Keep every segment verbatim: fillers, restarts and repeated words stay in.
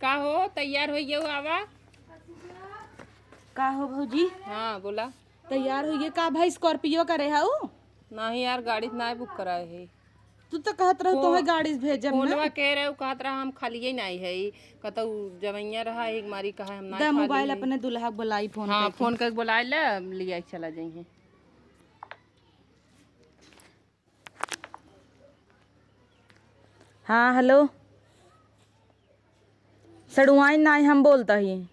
का हो, तैयार होइ गयो, आवा। का हो भौजी? हाँ, बोला। तैयार होइ गए का भाई, Scorpio करे हऊ? नाही यार, गाड़ी त नाही book कराए है। तू तो कहत रहे फोन-, तोहे गाड़ी से भेजब ना। फोनवा कह रहे, उ कहत रहा हम खालिए नाही है, कतौ जवैया रहा, एक मारी कहा हम नाही दा खाली मोबाइल है। अपने दुल्हा के बोलाई फोन हाँ, करके। फोन करके बोलाए ले, लिया चला जाइए। हाँ, हेलो। सड़ुआइन नाई हम बोलत ही।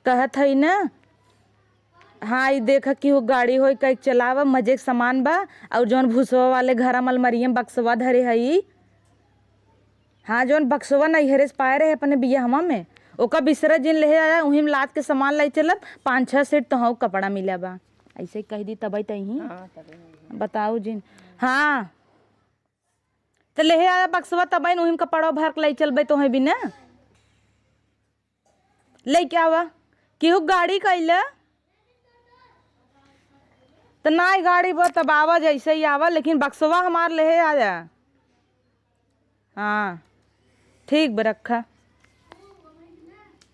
कहत हई न, हाँ, ई देख केहू गाड़ी होई, कई चलावा, मजे के सामान बा, और जौन भुसवा वाले घर में अलमारिया में बक्सवा धरे हई, हाँ, जौन बक्सवा नैहरे से पाए रहे अपने बियाहवा में, ओका बिसरा जिन लेहे आया, उही में लाद के सामान लाई चलब, पाँच छह सेट तोहू कपड़ा मिला बा। ऐसे कह दी तबई तही। हाँ, तबे नहीं। बताओ जिन। हाँ। त लेहे आया बक्सवा तबई न उही में कपड़ा भर के लाई चलबे तोहे बिना। लेके आवा। केहू गाड़ी कइले? त नाई गाड़ी बा तब आवा जैसे ही आवा, लेकिन बक्सवा हमार लेहे आया। हाँ, ठीक बा, रखा।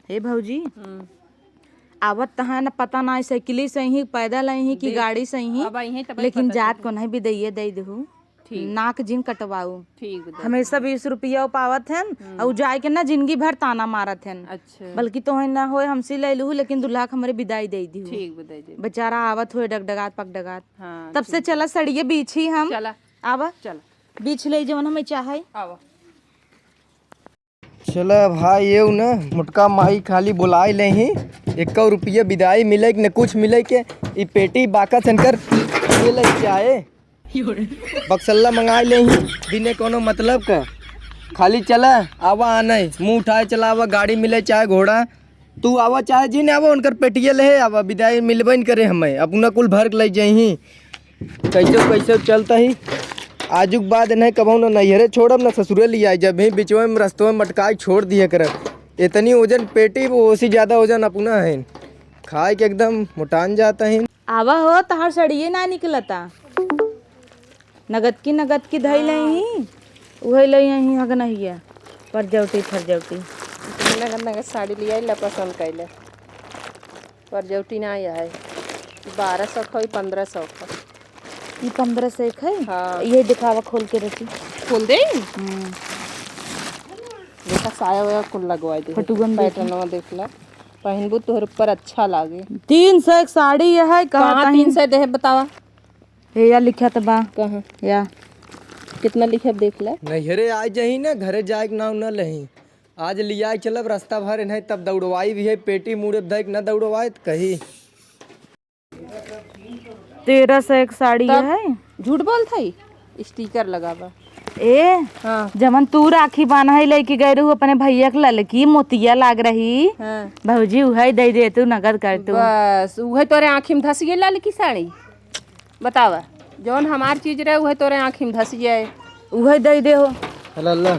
हे भौजी, हम्म। आवत त है न, पता ना साइकिली से ही, पैदल ही कि देख, गाड़ी से ही, अब अइहे तब लेकिन पता जात चली। को नहीं बिदाइये दे देहू। ठीक। नाक जिन कटवाऊ। ठीक बा, दे हमेशा देहू। बीस रुपया पावत हन, हम्म। और जाए के ना जिंदगी भर ताना मारत हन। अच्छा। बल्कि तोहे ना होए हमसे ले लूहू, लेकिन दुल्हा के हमरे बिदाई दे दिहू। ठीक बा, दे देहू। बेचारा आवत होए डगडगात पगडगात। हाँ, तब से ठीक। चला सड़िए बीछी हम। चला। आवा। चला। बीछ ले जवन हमें चाहे। आवा। चला भाई, ये न मोटका माई खाली बुलाए ले ही, एको रुपया बिदाई मिले के न कुछ मिले के, ई पेटी बाका छनकर ये ले के आए। बक्सल्ला मंगाए ले ही, बिने कोनो मतलब का। खाली चला, आवा आने, मुंह उठाए चला आवा, गाड़ी मिले चाहे घोड़ा, तू आवा चाहे जिन आवा, उनकर पेटिया ले आवा, बिदाई मिलबे न करे हमें, अपना कुल भर के ले जाई। कैसे कैसे चलता ही। आजुक बाद नहीं कबहू ना नैहरे छोड़ब ना ससुरे ले आई, जब ही बिचवे में रस्तवे में मटकाई छोड़ दिए करब। इतनी वजन पेटी, वो ओसी ज्यादा वजन अपना है। खाए के एकदम मोटान जाता है। आवा हो, तहार सड़िए ना निकलता। नगद की, नगद की धई हाँ। लई ही, उहे लई ही हग नहीं है। परजौटी, फरजौटी। नगद, नगद साड़ी लिया ला पसंद कैले। परजौटी ना आया है। बारह सौ खोई, पन्द्रह सौ खोई। ई पन्द्रह सौ एक है? हाँ। ये दिखावा खोल के रची। खोल दे? हम्म। देखा साया वाया कुल लगवाई दे। फटुगन देखी। पैटर्नवा देख ला। पहनबू तोहर ऊपर अच्छा लागे। तीन सौ एक साड़ी यह है, कहा कहाँ तहीं? तीन सौ देहे बतावा। हे या लिखा त बा। कहाँ? या। कितना लिखा देख ले। नैहरे आ जाही ना, घरे जाए के नाव न लही। आज लिया चलब रास्ता भर नहीं, तब दौड़वाई भी है, पेटी मुड़े धैक न दौड़वाए त कही। तेरह सौ एक साड़ी तब है। झूठ बोलत हई, स्टिकर लगा बा। ए, हाँ। जवन तू राखी बान्हे लेके गए रहू अपने भैया के ललकी मोतिया लाग रही, हाँ। भौजी उहे दे दे तू नगद कर तू। बस उहे तोरे आँखी में धस गई ललकी साड़ी। बतावा, जौन हमार चीज रहे उहे तोरे आँखी में धस जाए। उहे दे दे हो। अल्लाह,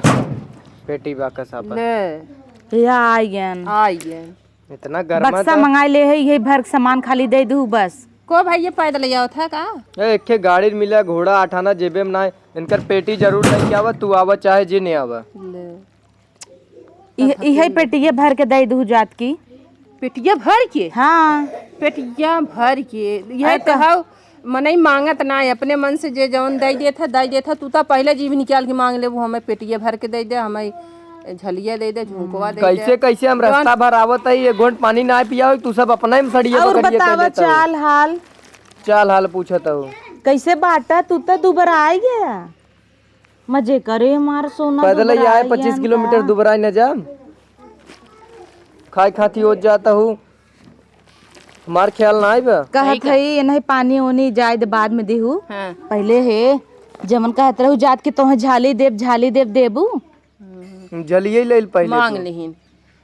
पेटी बाकस आपन। ले। या आई गन। आई गन। इतना गरमा बक्सा मंगाई ले है, यही भर के सामान खाली दे दू बस। को भाई ये पैदल जावत है का? ए, एक ठे गाड़ी मिला, घोड़ा आठाना जेबे में ना है। इनकर पेटी जरूर लेके आवा, तू आवा चाहे जे नहीं आवा। ले। इह-, इहे पेटिया भर के दे दू जात की। पेटिया भर के? हाँ। पेटिया भर के। यह अरे तो का- हव, मनई मांगत ना है, अपने मन से जे जौन दे देत है, दे देत है। तू तो पहले जीभ निकाल के मांग लेबू, हमें पेटिया भर के दे दे, हमें झलिया दे दे, झुमकवा दे दे। कैसे, कैसे हम जौन रास्ता भर आवत है, ये घोंट पानी ना पिया हो, तू सब अपना ही सड़िया और पकड़िए कर बतावा लेता हो। चाल हाल। चाल हाल पूछत हो। कैसे बाटा, तू तो दुबरा आ गया। मजे करे हमार सोना पैदल ही दुबरा आए, आइया पच्चीस किलोमीटर ना। दुबरा न जा। खाए खाती हो जाता हूँ। हमार ख्याल ना आइबा। कहत सही का? है, ये नहीं पानी ओनी जाए दे बाद में देहू। हाँ। पहले हे, जमन कहत रहू जात के तोहे झाली देब, झाली देब देबू। झलिए ले पहले मांग तो। लिहिन।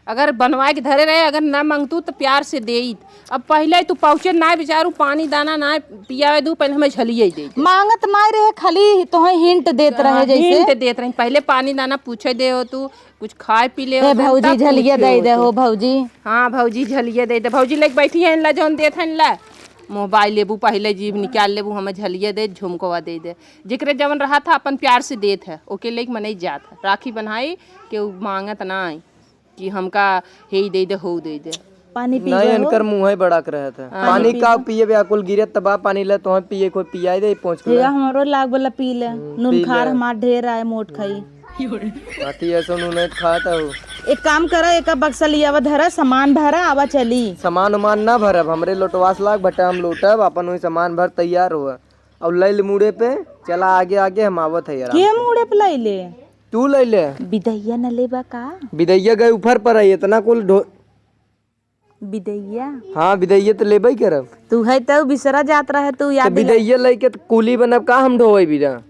अगर बनवाए के धरे रहे, अगर ना मांगतू तो प्यार से देइत। अब पहले तू पहुँचे ना बेचारू, पानी दाना ना पियावे दू, पहले हमें झलिए दे दे। मांगत ना रहे, खाली तोहे हिंट देत रहे हाँ, जैसे। हिंट देत रही, पहले पानी दाना पूछे दे हो तू, कुछ खाए पी ले ए, हो, भौजी, तब झलिया पूछे दे हो दे तू। हो, भौजी। हाँ, भौजी, झलिया दे दे। भौजी लेके बैठी है, इनला जौन देत है, इनला। मोबाइल लेबू, पहिले जीभ निकाल लेबू, हमें झलिया दे, झुमकवा दे दे। जेकरे जवन रहत ह, अपन प्यार से देत ह, ओके लेके मनई जात ह। राखी बन्हाई, केहू माँगत नाई कि हमका हेई दे दे, होऊ दे दे। पानी पी नहीं, गए हो? इनकर मुँह ही बड़ा के रहत है। हाँ। पानी पानी पी का लो। पिए बे, कुल गिरत त बा, पानी ले तोहे पिए, कोई पियाई दे, पहुँच के भैया, ले। हमरो लाग वाला पी ले, हम्म, नून पी खार ले। हमार ढेर आए, मोट खाई। बाकी ऐसा नून नहीं खाता हूँ। एक काम करा, एक बक्सा लियावा धरा, सामान भरा, आवा चली। सामान उमान ना भरब, हमरे लोटवास लाग भटे हम लोटब, अपन वही सामान भर तैयार हुआ। और लैल मुड़े पे चला, आगे आगे हम आवत है यार। के मुड़े पे लैले? तू लैले। बिदैया न लेबा का? बिदैया गए ऊपर पर है, इतना कुल ढो-, बिदैया? हाँ, बिदैया तो लेबे ही करब। तू है तो बिसरा जात रहे, तू तो याद दिला। बिदैया लेके तो कुली बनब का हम ढोवे बिना?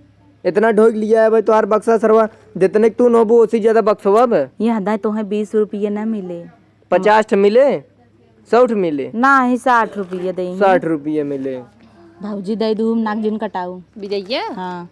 इतना ढोक लिया है भाई, तोहार बक्सा सरवा, जितने तू नोबू, उसी ज्यादा बक्सवा बे। यहाँ दाई तोहे बीस रुपये ना मिले। पचास ठे मिले, सौ ठे मिले। ना ही, साठ रुपये दे ही। साठ रुपये मिले। भौजी दे दू, नाक जिन कटाऊ। बिदैया? हाँ।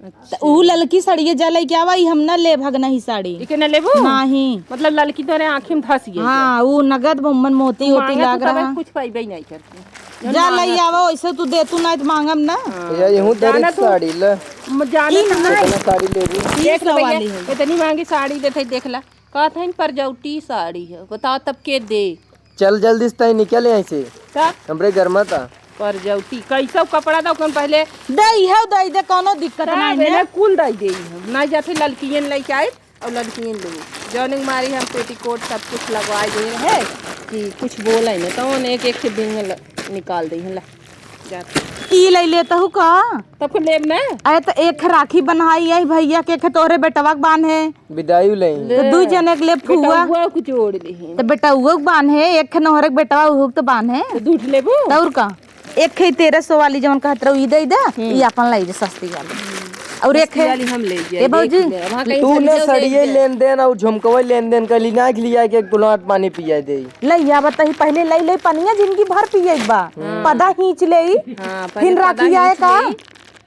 अच्छा। त ऊ ललकी साड़िया जा लइके आवा, ई हम ना लेब हगनही साड़ी। इके ना लेबू? नाही। मतलब ललकी तोरे आँखी में धस गई हाँ, है। ऊ नगद बम्मन मोती तू होती मांगा लाग तू तबे रहा। कुछ पाइबे नहीं करती। जौन जा मांगा लई तू। आवा, वैसे तू दे तू नहीं तो मांगम ना। हाँ। या यहूँ दरे जानत हूँ। साड़ी ले। म-, जानत ई हूँ। ना। कितना साड़ी लेबू? तीन देख सौ ले भैया, वाली है। इतनी महंगी साड़ी देते देख ला। कहत हईन परजौटी साड़ी है, बताओ तब के दे? चल जल्दी से तई निकल यहाँ से। का? हमरे घर मत आ। परजौटी कैसा कपड़ा दो कौन पहले? दे इहे दे दे, कोनो दिक्कत सब नहीं है। एने कुल दे दे हम। नहीं जाते ललकियन लेके आए और ललकियन लो। जौन मारी हम पेटीकोट सब कुछ लगवा दे रहे कि कुछ बोले न तो एक एक के बिंग ल-, निकाल दे हैं, ला। जात। ई लइ लेतहु का? तब को लेब ना? अरे त एक राखी बन्हाई है भैया के, एक तोहरे बेटवा के बान्हे। बिदाई लेई। त दुइ जने के लेब फुआ। बेटवा के जोड़ लेही। त बेटवा के बान्हे, एक नोहरे के बेटवा उहु के त बान्हे। त दूठ लेबू? त और का? एक है तेरह सौ वाली जवन कहत रहू, ई दे दे, हम्म। ई अपन लइ जा सस्ती वाली। और एक सस्ती है वाली हम ले जाए, ए भौजी, देख ले। अब हाँ, कहीं तू से ने ले सड़िए जाए। लेन देन और झुमकवे लेन देन कली ना लिया के गुलाब पानी पिया दे। लइया बताई, पहले लइ लइ पनिया जिंदगी भर पिए के बा। हाँ। पदा हींच लेई, हाँ, पहले फिर पदा राखी आए हींच का? लेई।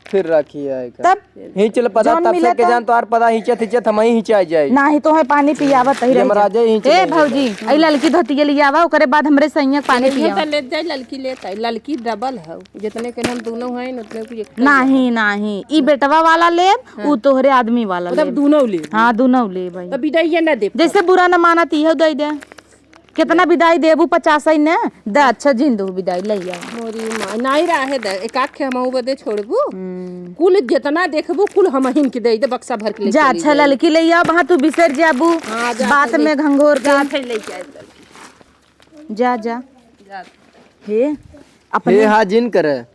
फिर राखी आए का? तब? हींच ले पदा, जौन तब से मिले के तो। जान तोहार पदा हींचत हींचत हमही हींचा जाई। नाही तो है पानी पियावत ही रह जा। यमराजे हींच ए ले भौजी, जाई। आई ललकी धोतिया लियावा, ओकरे बाद हमरे सैया के पानी ये पियावा। तो ले जाए, ललकी लेता है, ललकी डबल है, जितने के हम दोनों हैं, उतने को एक नाही, नाही, ई बेटवा वाला लेब, हाँ। ऊ तोहरे आदमी वाला मतलब लेब। दोनों लेब। हाँ, दोनों लेब भाई। तो बिदाइया ना देब। जैसे बुरा न मानत, इहो दे दे। कितना बिदाई देबू? पचास ही ने? द, अच्छा, जिन दो बिदाई, ले आओ। मोरी माँ, नाई रहे द, एक आखे हमहू बदे छोड़बू। हम्म। कुल जितना देखबू, कुल हमहिन के दे दे, बक्सा भर के ले जा, चली अच्छा, जाई। ललकी ले आओ, वहाँ तू बिसर जाबू। हाँ, जा, बात ले, में घंघोर के। जा, फिर लेके आए ललकी। जा, जा। जा। हे, अपने हे, हाँ, जिन करे।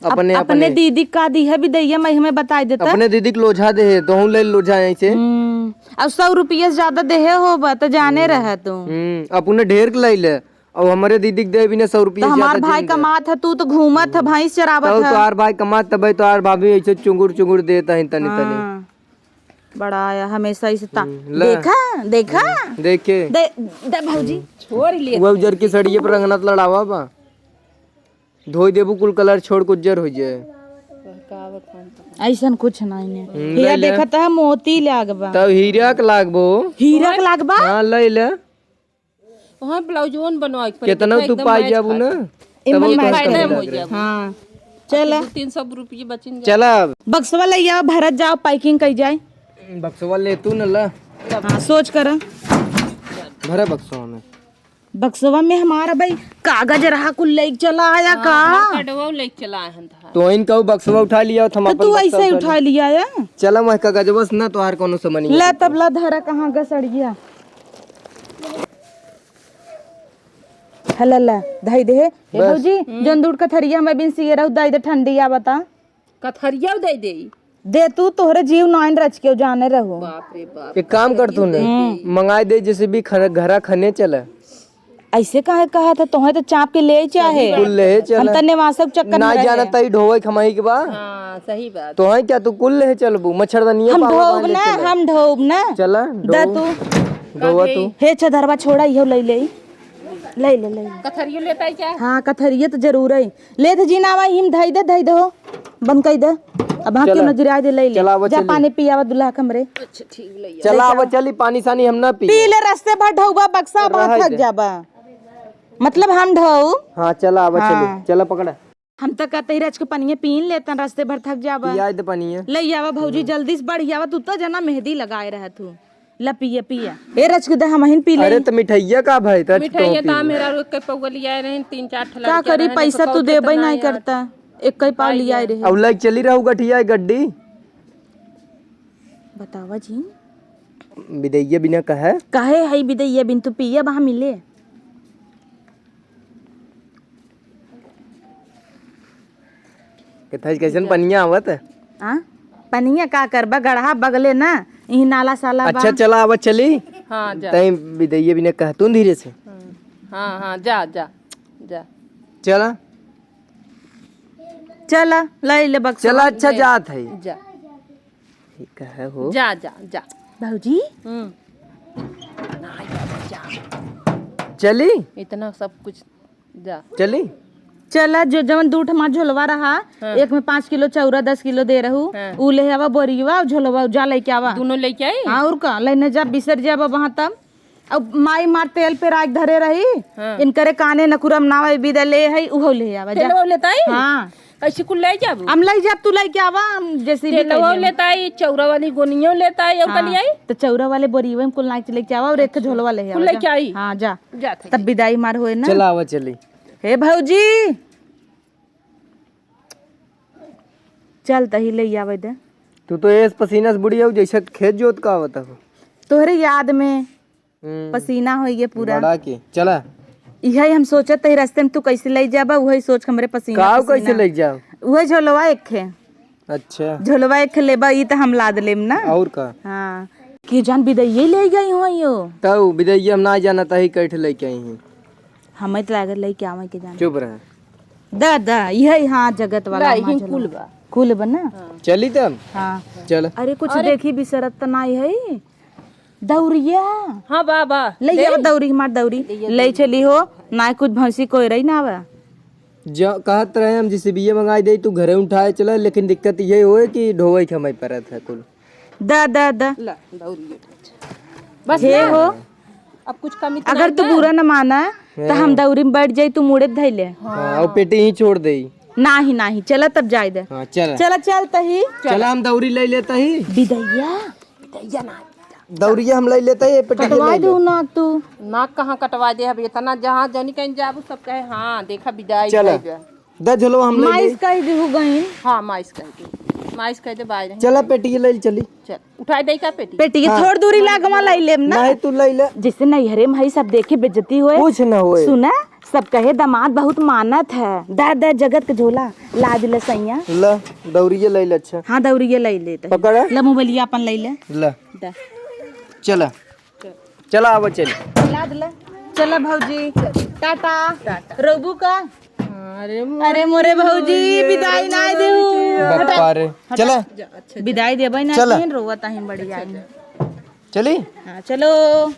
अपने, अप-, अपने अपने। दीदी का दी है बिदैया, मैं हमें बताई देता। अपने दीदी के लोझा दे है, तोहू ले लोझा यहीं से। हम्म, अब सौ रुपया से ज्यादा देहे होबा, तो जाने हम्म। रहे तू। हम्म, अपने ढेर के लाई ले, अब हमरे दीदी के दे बिना सौ रुपया तो हमार ज्यादा भाई जिन दे। कमात है, तू तो घूमत है, हम्म। भैंस चरावत तब है। तोहार भाई कमात, तबे तोहार भाभी ऐसे चुंगुर चुंगुर देत है तनी तनी। हाँ, बड़ा आया हमेशा इसे ता-, हम्म, ला। देखा, देखा? हम्म, देखे। दे, दे भौजी। हम्म। छोड़ ले। वो उजर की सड़िए पर रंगना तो लड़ावा बा। धोई देबू कुल कलर छोड़ के उज्जर हो जाए। ऐसन कुछ नहीं ने। हम्म, हीरा ले ले। देखत है मोती लाग बा। तब हीरा के लागबो। हीरा के लाग बा? हाँ, ले ले। वहाँ ब्लाउजवन बनवा के पड़ी, कितना देखा तू एकदम पाई मैच जाबू खात ना? है। एमन तब मैच फायदा खात में हो है। जाबू। हाँ। चल। दो तीन सौ रुपये बचिन जाए। चल अब। बक्सवा ले आओ, भरत जाओ, packing कई जाए। बक्सवा ले तू न ला। हाँ, सोच कर। भरे बक्सवा में। बक्सवा में हमारा भाई कागज रहा, कुल लेके चला आया हाँ, का? आधार कार्डवा लेके चला आया था। तो इनका वो बक्सवा उठा लिया, तो हम तो अपन तू बक्सा ऐसे ही उठा उठा लिया। लिया है? चला, मैं कागजवा से ना तोहार कोनो समनिया ले, तब ला धरा कहाँ गसड़िया। हला ला, धई दे। ए बस। भौजी, हम्म। जौन दूर कथरिया में बिन सिए रहू, दई दे, ठंडी आवता। कथरिया दे दे। दे तू, तोहरे जीव नाइन रच के जाने रहो। बाप रे बाप। एक काम कर तूने, हम्म। मंगाई दे, जैसे भी खन-, घरा खने चला। ऐसे काहे कहा था? तोहे तो चाप के ले ही चाहे। कुल ले चला। हम तो नेवासा के चक्कर में ना रहे। जाना तई ढोवे खमाई के बा। हाँ, सही बात। तोहे क्या तू कुल ले चलबू? मच्छरदनिया हम पावा ढोब बांध ले ना, चला। हम ढोब ना। चला, दा ढोब। तू। ढोवा तू। हे चदरवा छोड़ा, इहो ले ले। ले ले, ले ले। कथरियो लेता है क्या? हाँ, कथरिये तो जरूर है। ले तो जी ना आवा, हिम धई दे, धई दे हो। बंद कई दे। अब हाँ चला। क्यों नजर आए दे, ले ले। चला, वो जा चली। पानी पियावा दुल्हा कमरे। अच्छा, ठीक ले। चला, ले वो जाओ। चली, पानी सानी हम ना पी। पी ले, रस्ते भर ढौबा बक्सा, अब रहे थक दे। जाबा। मतलब हम ढोऊ। हाँ, चला, आवा, हाँ। चली, चला, पकड़ा। हम त कहते ही रच के पनिया पीन लेतन, रस्ते भर थक जाबा। पियाई दे पनिया। ले आवा भौजी, हम्म। जल्दी से बढ़िया आवा, तू तो जना मेहंदी लगाए रहत हूँ। ला पिया, पिया। ए रच के दे, हमहिन पी ले। अरे त मिठाइया का भाई, रच मिठाइया तो तो पी। मेरा रुक के पौवा लियाए रहे, तीन चार ठो का लड़कियां करी, रहने पैसा तो तू कौन देबे कितना नहीं यार। करता, एक कई पाव पाई लियाए है। रहे। अब लाइक चली रहू गठिया गड्डी। बतावा जी। बिदैया बिना कहे? कहे है बिदैया बिन तू पिया बहा मिले। कथाई कैसन पनिया आवत है? आ? पनिया का करबा, गढ़ा बगले ना, इही नाला साला बा। अच्छा, चला, आवा, चली। हाँ, जा। तई बिदैया बिना कहतून धीरे से। हम्म। हाँ, हाँ, जा, जा, जा। चला। चला, ले ले बक्सा। चला, अच्छा, ले। जात है। जा। ठीक है हो। जा, जा, जा। भौजी? हम्म। ना, जा, जा। चली? इतना सब कुछ जा। चली? चला, जो जवन दू ठमा झोलवा रहा, हाँ। एक में पाँच किलो चौरा, दस किलो दे रहू, हाँ। ऊ ले आवा बोरियवा, झोलवा, जा लेके आवा। दोनों लेके आई? हाँ, और का, लेने जा, बिसर जाबा वहाँ तब। अब माई मार तेल पे राख धरे रही, हाँ। इनकरे काने नकुरम नावे बिदा ले है, उहो ले आवा, जा। तेल वो लेता आई? हाँ। कैसे कुल ले जाबू? हम ले जाब, तू लेके आवा, हम जैसे भी तेल वो कहिए। लेता आई, चौरा वाली गोनियों लेता आई, और हाँ। का ले आई? तो चौरा वाले बोरियवा में कुल नाच लेके आवा और एक झोलवा ले कुल आवा, लेके जा। आई? हाँ, जा। जात है तब जी। बिदाई मार होए ना। चला आवा चली। हे भौजी, चल तही ले आवे दे। तू तो एस पसीना से बुढ़ी हो, जैसे खेत जोत का आवत हो। तोहरे याद में हम्म। पसीना हो ये पूरा। बड़ा के, चला। इहे हम सोचत ही रास्ते में तू कैसे ले जाबा, उहे सोच के हमरे पसीना, काव पसीना। कैसे ले जाओ? उहे झोलवा एक है। अच्छा। झोलवा एक लेबा, ई त हम लाद लेम ना। और का? हाँ। के जान बिदैये ले गई हो यो। तउ बिदैये हम ना जानत ही, कैठ लेके आई ही। हमें त लागत लेके आवे के जान। चुप रह। दा, दा, इहे, हाँ, जगत वाला ला, वहाँ इही झोलवा। कुल बा। कुल बा ना? हाँ। चली तब? हाँ। चल। अरे, कुछ अरे। देखी बिसरत त नाई है। दौरिया। हाँ, बा, बा। ले ले। आवा दौरी, हमार दौरी। ले ले ले दौरी। चली हो, ना कुछ भैंसी कोई रही ना आवा। ज-, कहत रहे हम जेसीबीये मंगाई दे, तू घरे उठाए चला, लेकिन दिक्कत ये होए कि ढोवे के हमारे परत है कुल। दा, दा, दा। ला, दौरी ये। बस हे ना। हो। अब कुछ कमी तो अगर नहीं तू ना? बुरा न माना, तो हाँ। हम दौरी में बैठ जाई, तू मुड़े धैले। हाँ, और पेटी ही छोड़ दे। नाही, नाही, चला तब जाए दे। हाँ, चला। चला, चल तही। चला, हम दौरी ले लेता ही। बिदैया। बिदैया ना। दौरिया हम ले लेता ही, ये पेटी के कटवा ले ले। दू ना तू। नाक कहाँ कटवा दे, अब इतना जहाँ जनी कहीं जाबू, सब कहे, "हाँ, देखा बिदाई चला। भइल बा।" द झोलवा हम ले माइस ले। कह दिहु गइन। हाँ, माइस कह दे। माइस कह दे, बाय नहीं। चला, पेटी ले चली। चल, उठाई दे का पेटी? पेटी के हाँ। थोड़ दूरी लागवा लाई लेम ना। नहीं, तू ले ले। जैसे नैहरे में हई, सब देखे बेइज्जती होए। कुछ ना होए। सुना, सब कहे दामाद बहुत मानत है। दा, दा, जगत के झोला, लाद ले सैया। ला, दौरिये ले ले, अच्छा। हाँ, दौरिये ले ले तही। पकड़। ला, मोबाइलिया अपन ले ले। ला। दा। चला। चला, आवा, चल। लाद ले। चला, भौजी। टाटा। टाटा। रोबू का? अरे मोरे अरे, मोरे भौजी, भौजी, बिदाई अरे ना मोरे देहू। भौजी, हटा। बप्पा रे। हटा। चला। जा, अच्छा, जा। बिदाई देबै ना, चला। तीन रोवत आहिन बढ़िया। अच्छा, जा। चली? हाँ, चलो।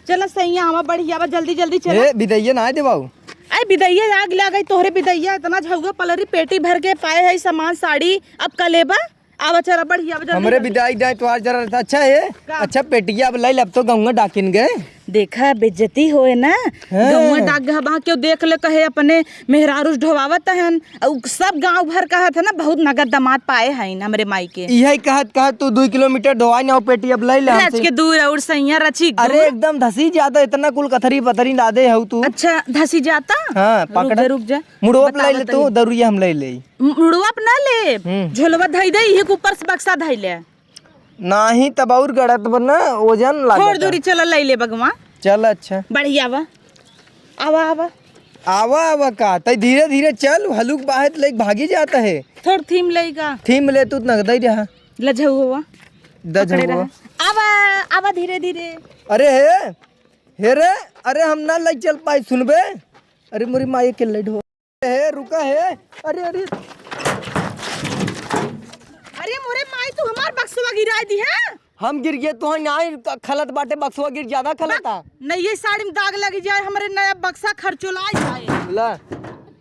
चला सैया, आवा बढ़िया बा, जल्दी, जल्दी चला। ए, बिदैया ना देबाऊ। अरे बिदैया आग लग गई तोहरे बिदैया, इतना झउआ पलरी पेटी भर के पाए है सामान साड़ी, अब का लेबा? आवा चला बढ़िया बा, जल्दी, हमरे जल्दी। बिदाई दाई तोहार जरा अच्छा है। का? अच्छा पेटिया अब लाई, अब तो गौवा डाकिन गए। देखा बेइज्जती होए ना, हाँ। गौवा डाक गए बा, क्यों देख ले कहे अपने मेहरारू से ढोवावत हन, अउ सब गाँव भर कहत है ना, बहुत नगद दामाद पाए हैं हमरे माई के। इहे कहत कहत तू दुई किलोमीटर ढोवाई ना, पेटी अब लई ले रच हमसे। के दूर और सैया रची अरे गुड़। एकदम धसी जाता, इतना कुल कथरी पथरी लादे हऊ तू। अच्छा, धसी जाता? हाँ, रुक पकड़। जा, रुक जा। मुड़वा पे बतावा लई ले तू, तनी। दरुइया हम लई ले। मुड़वा पे ना ले, हम्म। झोलवा धई दे, इहे के ऊपर से बक्सा धई ले। नाही, तब और गड़त बा ना, वजन लागत थोड़ है। दूरी चला, लई ले बगवा। चल, अच्छा। बढ़िया बा। आवा, आवा। आवा, आवा का? तई धीरे, धीरे चल, हलुक बाहे त लेके भागी जाता है। थोड़ थीम लेगा। थीम ले, तू नगदई रहा। लझउआ। द पकड़े झउआ। रहा। आवा, आवा धीरे, धीरे। अरे हे, हे रे, अरे हम ना लई चल पाई, सुनबे? अरे मोरी माई के लई ढो। हे, रुका हे। अरे, अरे। अरे मोरे माई, तू हमार बक्सवा गिराई दिहे। हम गिर गए, तोहर नाई क-, खलत बाटे, बक्सवा गिर ज्यादा खलता। नहीं, ये साड़ी में दाग लगी जाए, हमरे नया बक्सा खर्चोला जाए। ला,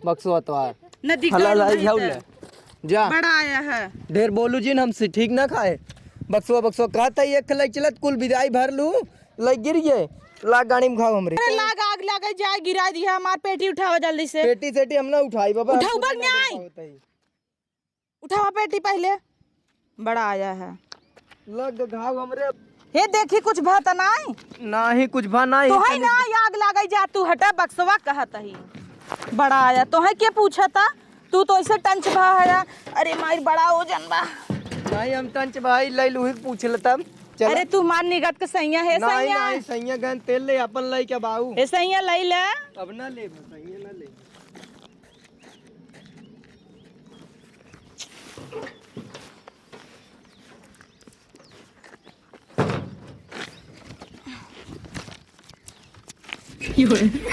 बक्सवा तोहार। नदी हला का लाई नहीं जाऊ तो। ले। जा। बड़ा आया है। ढेर बोलू जिन हमसे, ठीक ना खाए। बक्सवा, बक्सवा कहता है, एक लई चलत कुल बिदाई भर लू, लई गिर गए। लाग गाड़ी में घाव हमरे। अरे लाग आग लागे जाए, गिरा दिया हमार पेटी, उठावा जल्दी से। पेटी सेटी हम ना उठाई बाबा, उठाऊ हमको बग ना नहीं। होता ही। उठावा पेटी पहले, बड़ा आया है। लग घाव हमरे। हे देखी कुछ भा त नाई? नाही कुछ भा नाही। तो है ना, आग लागे जा, तू हटा बक्सवा कहत ही। बड़ा आया, तो है के पूछता? तू तो ऐसे टंच भा है। अरे माई, बड़ा वजन बा। नाही, हम टंच भाई लई लूही पूछ लेता। चल। अरे तू मार निगत के सैया है, नाही, सैया। नाही, सैया गन तेल ले अपन लई के बाऊ। ए सैया लई ले। अब ना ले, सैया ना ले।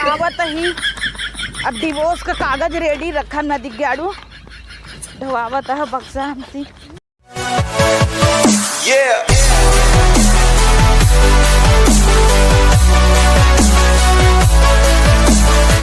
आवत ही, अब डिवोर्स का कागज रेडी रखा न दिग्गाड़ू, ढोआवत है बक्सा हमसी। Yeah।